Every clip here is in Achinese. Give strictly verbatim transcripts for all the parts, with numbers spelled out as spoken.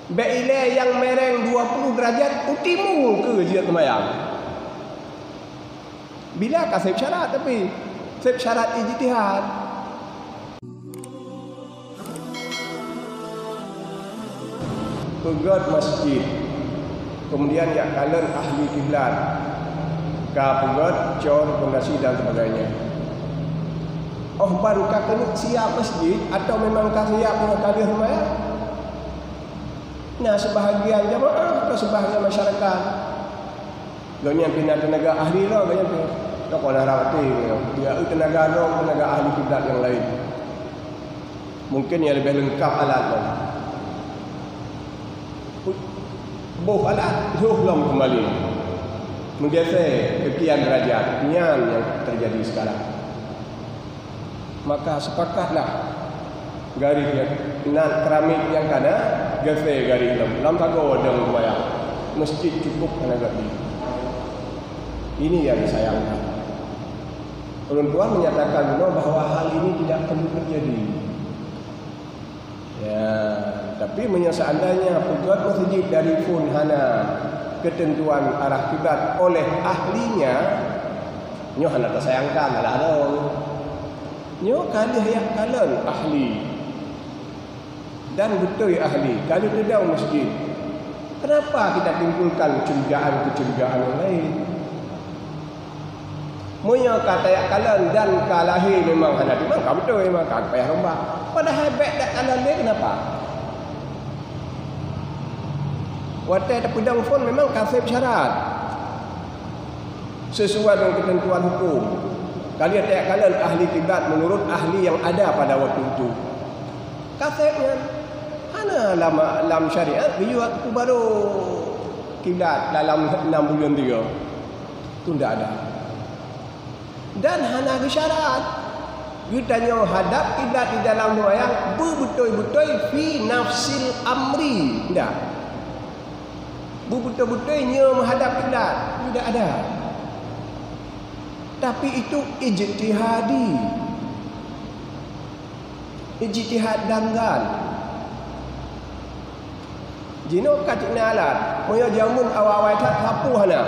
Bék ilée nyang mireng dua puluh derajat u timu keu jeuet seumayang. Bila ka seb syarat, tapi seb syarat ijtihad. Peugét masjid, kemudian jak kalon ahli kiblat, ka peugét cor, pondasi dan sebagainya. Oh, baru ka keuneuk siap masjid atau memang ka siap ngon ka lheueh seumayang? Na sebahagian jamaah atau sebahagian masyarakat. Gobnyan pih na teunaga ahli droe, gobnyan pih. Tokoh na rot até, dia teunaga droe, teunaga ahli kiblat nyang laén. Mungkin nyang leubeh leungkap alat lom. Boh alat, lhôh lom keumbali. Meugeusé keu kian derajat. Nyan nyang teujadi sekarang. Maka seupakatlah garéh nyang na keramik nyang ka na, geusé garéh lom. Lam sagoe dong seumayang. Masjid cukup hana gaki. Ini yang disayangkan. Ulôn tuan menyatakan bunoe bahwa hal ini tidak perlu terjadi. Ya, tapi meunyoe seandainya peugét masjid dari phon hana keuteuntuan arah kiblat oleh ahlinya, nyoe hana tasayangkan, alah dong. Nyoe ka lheueh jak kalon ahli. Dan beutôi ahli, ka lheueh teudong masjid. Kenapa kita timbulkan kecurigaan-kecurigaan yang lain? Meunyoe ka tajak kalon dan ka lahé memang hana timang, ka beutôi memang ka payah rombak. Padahai bék dak kalon lé, kenapa? Watée tapeudong phon memang ka seb syarat. Sesuai dengan ketentuan hukum. Ka lheueh tajak kalon ahli kiblat menurut ahli yang ada pada waktu itu. Ka seb nyan. Hana lam, lam syariat geuyue keu barô kiblat dalam enam buleuen tiga. Tu ndak ada. Dan hana geusyarat. Geutanyoe hadab kiblat di dalam seumayang beubeutôi-beutôi fi nafsil amri. Ndak. Beubeutôi-beutôi nyoe meuhadab kiblat. Ndak ada. Tapi itu ijtihadi. Ijtihad danggal. Jinoe ka cit na alat. Meunyoe jameun awai-awai that, sapeue hana.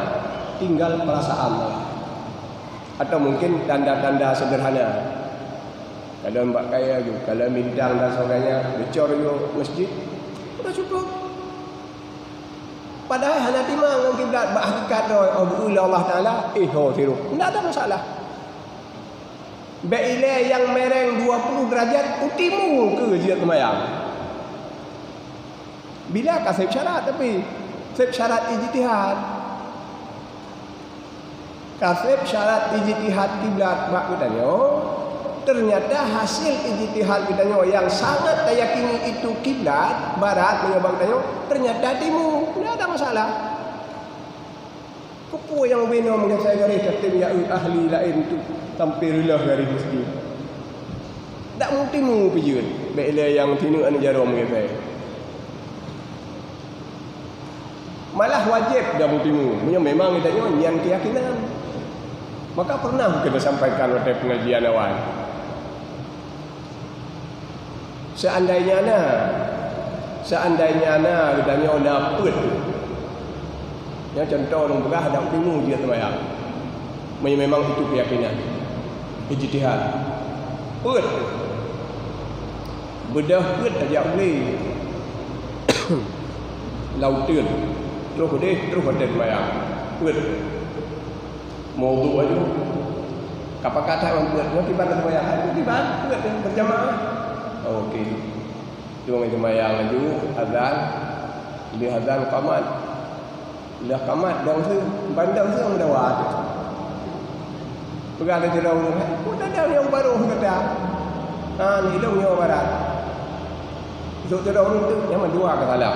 Tinggal perasaan. Atau mungkin tanda-tanda sederhana. Kalau bak kayèe ju, kalau bintang dan sebagainya, geucor ju masjid, udah cukup. Padahai hana timang ngon kiblat, bak hakikat droe, oh, beu lé Allah Taala, eh, ho, tiru. Ndak ada masalah. Bék ilée nyang mireng dua puluh derajat u timu keu jeuet seumayang. Bila ka seb syarat, tapi seb syarat ijtihad. Ka seb syarat ijtihad kiblat bak geutanyoe, ternyata hasil ijtihad geutanyoe nyang sangat tayakini itu kiblat, barat meunyoe bak geutanyoe, ternyata timu. Ndak ada masalah. Keupeue nyang ubé nyoe meugasai garéh, tatem jak eu ahli laén tu sampoe reuloh garéh meuseujid? Dak meutimu pih jeuet, bék ilée nyang tineuk aneuk jaroe meugasai. Malah wajéb dak meutimu, meunyoe memang geutanyoe nyan keuyakinan. Maka pernah mungken tasampaikan watée pengajian awai. Seandainya na, seandainya na geutanyoe na peuet. Nyoe cuntoh lôn peugah, dak timu jeuet seumayang. Meunyoe memang itu keuyakinan, ijtihad. Peuet. Beudôh peuet tajak u glé. Lam uteuen. Troh keudeh, troh watée seumayang. Peuet. Meuwudhu laju. Ka pakat that ngon peuet, ngon kiban teuseumayang. Kiban peuet nyan berjamaah. Oke. Teuma seumayang laju, azan. Lheueh azan qamat. Lheueh qamat dong su, ban dong su meudawa tu. Peugah lé sidroe ureueng, "Peue tadong nyang barô gata? Ha, nyoe idong nyoe barat." Sôk sidroe ureueng tu, nyang mandua ka salah.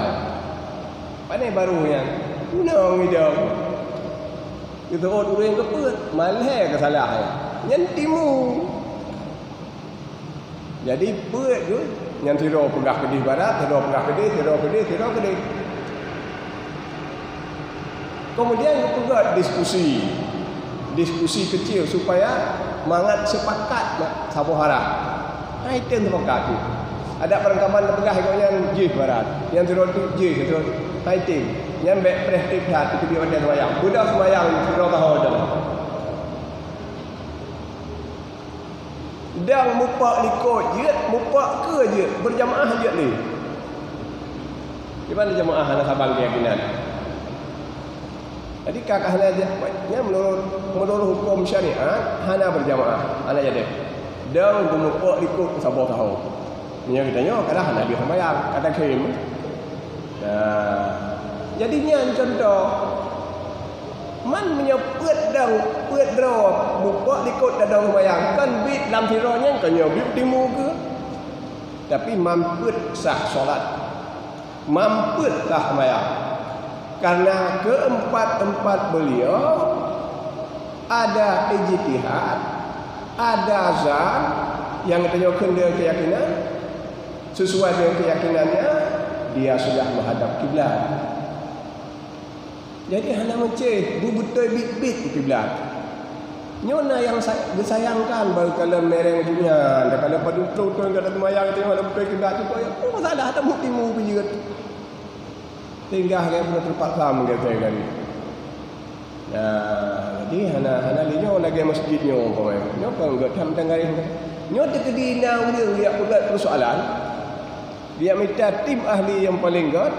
Pane barô nyan? Inong idong. Geuseuôt ureueng keu peuet, malhée keusalah nyan. Nyan timu. Jadi peuet tu, nyan sidroe peugah keudeh barat, sidroe peugah keudeh, sidroe keudeh, sidroe keudeh. Kemudian geupeugah diskusi. Diskusi kecil supaya mangat sepakat saboh arah. Hai tem sepakat tu. Adak barangkaban teupeugah gobnyan jih barat, nyang sidroe teuk jih, sidroe hai tem. Nyan bèk preh trép that, teubiet watèe seumayang. Beudôh seumayang sidroe saho dong. Dong mupok likot jeuet, mupok keue jeuet, beurjamaah jeuet lé. Di mana jamaah hana saban keuyakinan? Jadi, ka, ka hana ja-, nyan meunurot, meunurot huköm syariat, hana beurjamaah, hana jadi. Dong geumupok likot saboh saho. Meunyoe geutanyoe, kadang hana lheueh seumayang, kadang khem. Nah, jadi nyan cuntoh. Man meunyoe peuet dong, peuet droe, mupok likot dan dong seumayang, kan biet lam sidroe nyan, kan nyoe biet timu keuh. Tapi man peuet sah solat. Man peuet sah seumayang. Karena keempat-empat beliau ada ijtihad, ada zan, nyang geutanyoe kheun deungon keuyakinan, sesuai dengan keyakinannya, dia sudah menghadap kiblat. Jadi hana meucéh, beubeutôi biet-biet kiblat. Nyoe na nyang sa-, geusayangkan bak kalon mereng jih nyan, takalon padub ploh thon gata seumayang, teuma hana beutôi kiblat, cukôp ya, oh, masalah, tamu timu beujeuet. Tinggai lagèe bunoe teupaksa meugeusé garéh. Nah, jadi hana, hana lé nyoe lagèe masjid nyoe, umpama nyoe. Nyoe kon geutam tang garéh. Nyoe teukeudi na ureueng jak peugöt peusoalan, Dia mita tim ahli nyang paleng göt,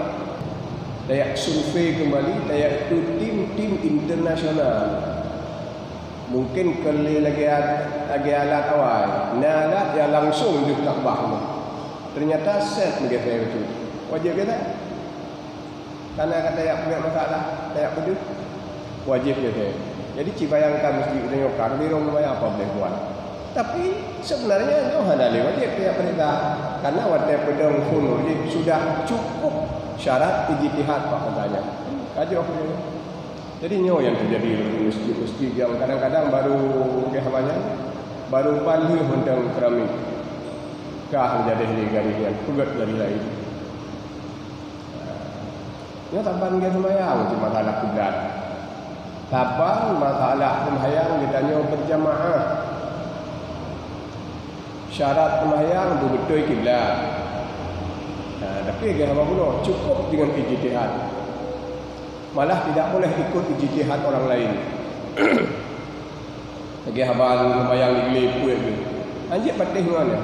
tajak survei keumbali, tajak keu tim-tim internasional. Mungken kon lé lagèe, lagèe alat awai, na alat nyang langsung deuh Ka'bah nyoe. Teunyata sét meugeusé bacut. Wajéb gata? Kana ka tajak peugöt masalah, tajak peudeuh, wajéb gata. Jadi, ci bayangkan, meuseuti geutanyoe ka keubirong, meubayang apa boleh buat. Tapi, sebenarnya nyoe hana lé wajéb tajak peurintah. Karena watèe peudong phon jih sudah cukup syarat ijtihad bak masa nyan. Ka jroh nyoe. Jadi, nyoe nyang teujadi di meuseuti-meuseuti nyang kadang-kadang baru lheueh haba nyan, baru ban lheueh mantong keramik. Ka meujadi lé garéh nyan, peugöt garéh laén. Nyoe saban lagèe seumayang cit masalah kiblat. Saban masalah seumayang geutanyoe beurjamaah. Syarat seumayang beubeutôi kiblat. Nah, tapi lagèe haba bunoe, cukup dengan ijtihad. Malah tidak boleh ikut ijtihad orang lain. Lagèe haba seumayang di glé peuet tu. Hanjeuet patéh ngon nyan.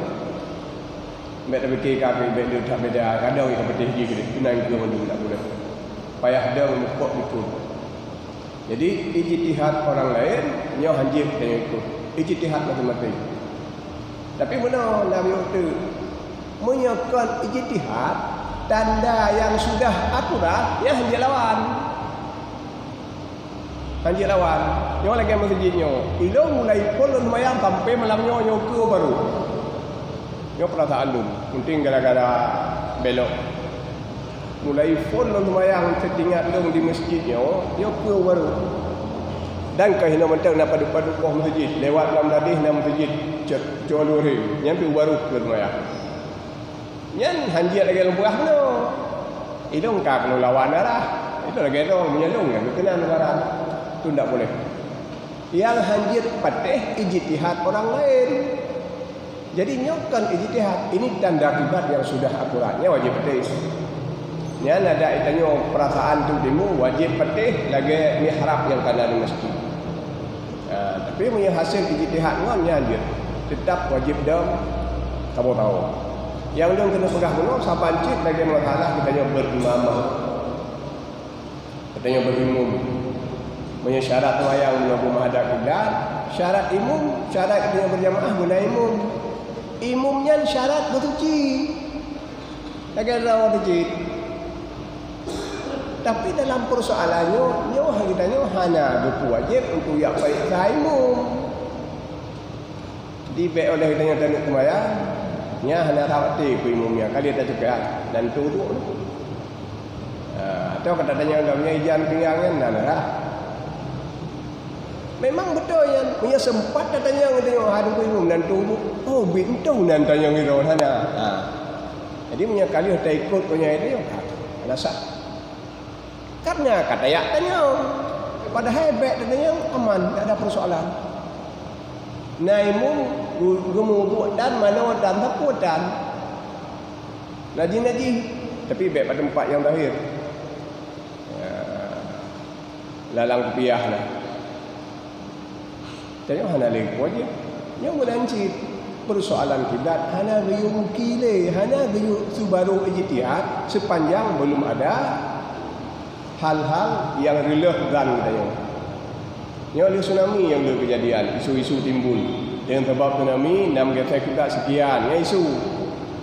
Bèk tapike kafé, bèk le that beda. Kadang ka patéh jih keudéh, keunan keu mandum tak boleh. Payah dong mupok likot. Jadi, ijtihad orang lain, nyoe hanjeuet tanyoe ikot. Ijtihad maséng-maséng. Tapi meunoe, Nabi Yusuf, meunyoe kon ijtihad, tanda nyang sudah akurat, nyan hanjeuet lawan. Hanjeuet lawan. Nyoe lagèe meuseujid nyoe. Ilôn mulai phôn lôn seumayang sampoe malam nyoe, nyoe keue baru. Nyoe peurasaan lôn. Mungken gara-gara belok. Mulai phôn lôn seumayang, teuingat lôn di meusjid nyoe, nyoe keue baru. Dan ka hinoe mantong na padub-padub boh meusjid. Lewat lam dadeh na meusjid. Cot, cot luhur. Nyan pih baru keue seumayang. Nyan hanjeuet lagèe lôn peugah bunoe. Ilôn ka keuneuk lawan arah. Ilôn lagèe lôn, meunyoe lôn nyan keunan barang. Tu ndak boleh. Nyang hanjeuet patéh ijtihad orang laén. Jadi nyoe kon ijtihad, ini tanda kiblat nyang sudah akurat. Nyan wajéb patéh. Nyan adak tanyoe peurasaan tu timu wajéb patéh lagèe mihrab nyang kana di meusjid. Ha, tapi meunyoe hasé ijtihad ngon nyan jeuet, teutap wajéb dong saboh tahun. Nyang lôn keuneuk peugah bunoe saban cit lagèe masalah geutanyoe beurimamah. Geutanyoe beurimum. Meunyoe syarat seumayang meunyoe beumadab kiblat, syarat imum, syarat geutanyoe beurjamaah beuna imum. Imum nyan syarat beusuci. Lagèe droe teuh cit. Tapi dalam peursoalan nyoe, nyoe geutanyoe hana geupeuwajéb untuk jak pareksa imum. Jadi bèk óh lheueh geutanyoe taneuk seumayang, nyan hana that watèe keu imum nyan, ka lheueh taceukat dan teuuduk. Ha, atawa ka tatanyong lom nyan ijan pinggang nyan na rhah. Memang beutôi nyan, meunyoe seumpat tatanyong geutanyoe, "Hai Teungku Imum, nan teuuduk?" "Oh, bit mantong nan tanyong sidroe hana." Ha. Jadi meunyoe ka lheueh taikot keu nyan, itu nyoe ka, hana sah. Karena ka tajak tanyong. Padahai bèk tatanyong, aman, tidak ada persoalan. Na imum geu-, geumeuuduk tan, manoe tan, sapeue tan. Najih-najih, tapi bèk bak teumpat nyang zahir. Ya, lalang kupiah na. Tanyoe hana lé kuwajéb. Nyoe meunan cit, peusoalan kiblat hana geuyue muki lé, hana geuyue seubarô ijtihad seupanjang belum ada hal-hal nyang reuloh zan tanyoe. Nyoe lé tsunami nyang le keujadian, isu-isu timbul. Deungon sabab tsunami, nam geusée kiblat sekian, nyan isu.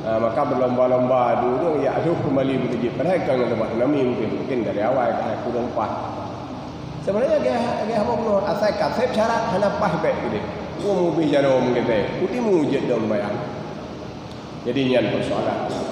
Ha, maka berlomba-lomba dulu jak lhôh keumbali beukeujeuet. Padahai kon ngon sabab tsunami mungkin, mungkin dari awai ka kurang pas. Sebenarnya lagèe, lagèe haba bunoe, asai ka sép syarat hana paih bèk keudéh. Peue mubéh jaroe meugeutée, peue timu jeuet dong bayang. Jadi nyan persoalan.